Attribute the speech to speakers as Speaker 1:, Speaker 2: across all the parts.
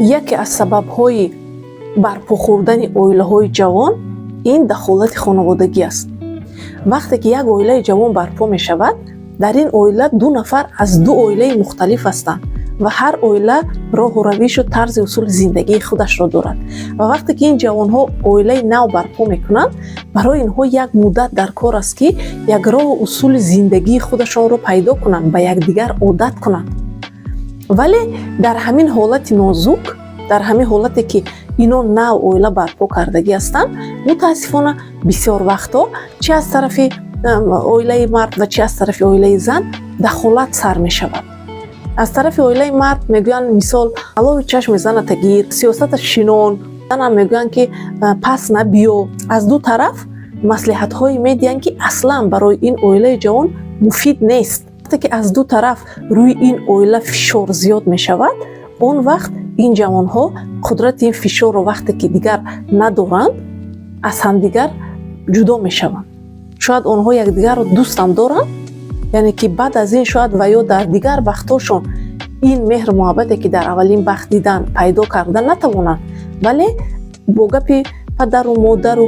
Speaker 1: Яке аз сабабҳои барпо хӯрдани оилаҳои ҷавон ин дахолати хонаводагӣ аст. Вақте ки як оилаи ҷавон барпо мешавад, дар ин оила ду нафар аз ду оилаи мухталиф ҳастанд ва ҳар оила роҳу равишу тарзи усули зиндагии худашро дорад. Ва вақте ки ин ҷавонҳо оилаи нав барпо мекунанд, барои инҳо як муддат дар кор аст, ки як роҳу усули зиндагии худашонро пайдо кунанд, ба якдигар одат кунанд. Вале дар ҳамин ҳолати нозук, дар ҳамин ҳолате ки ино нав оила барпо кардагӣ ҳастанд, мутаассифона, бисёр вақтҳо чи аз тарафи оилаи мард ва чи аз тарафи оилаи зан дахолат сар мешавад. Аз тарафи оилаи мард мегӯянд, мисол, алови чашми заната гир, сиёсата шинон. Занам мегӯянд, ки пас набиё. Аз ду тараф маслиҳатҳое медиҳанд, ки аслан барои ин оилаи ҷавон муфид нест. Вақте ки аз ду тараф рӯи ин оила фишор зиёд мешавад, он вақт ин ҷавонҳо қудрати ин фишорро вақте ки дигар надоранд, аз ҳамдигар ҷудо мешаванд. Шояд онҳо якдигарро дӯстам доранд, яъне ки баъд аз ин шояд ва ё дар дигар вақтҳошон ин меҳру муҳаббате, ки дар аввалин вақт дидан, пайдо карда натавонанд, вале бо гапи падару модару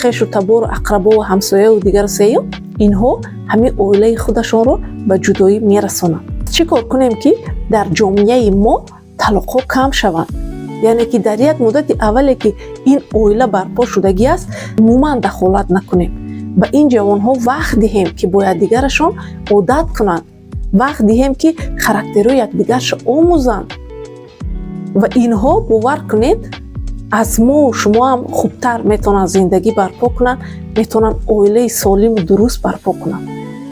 Speaker 1: хешу табору ақрабову ҳамсояу дигару сеюм инҳо ҳамин оилаи худашонро ба ҷудоӣ мерасонанд. Чӣ кор кунем, ки дар ҷомеаи мо талоқҳо кам шаванд? Яъне ки дар як муддати аввале, ки ин оила барпо шудагӣ аст, умуман дахолат накунем, ба ин ҷавонҳо вақт диҳем, ки бо якдигарашон одат кунанд, вақт диҳем, ки характерҳои якдигарша омӯзанд. Ва инҳо, бовар кунед, аз мову шумо ҳам хубтар метавонанд зиндагӣ барпо кунанд, метавонанд оилаи солиму дуруст барпо кунанд.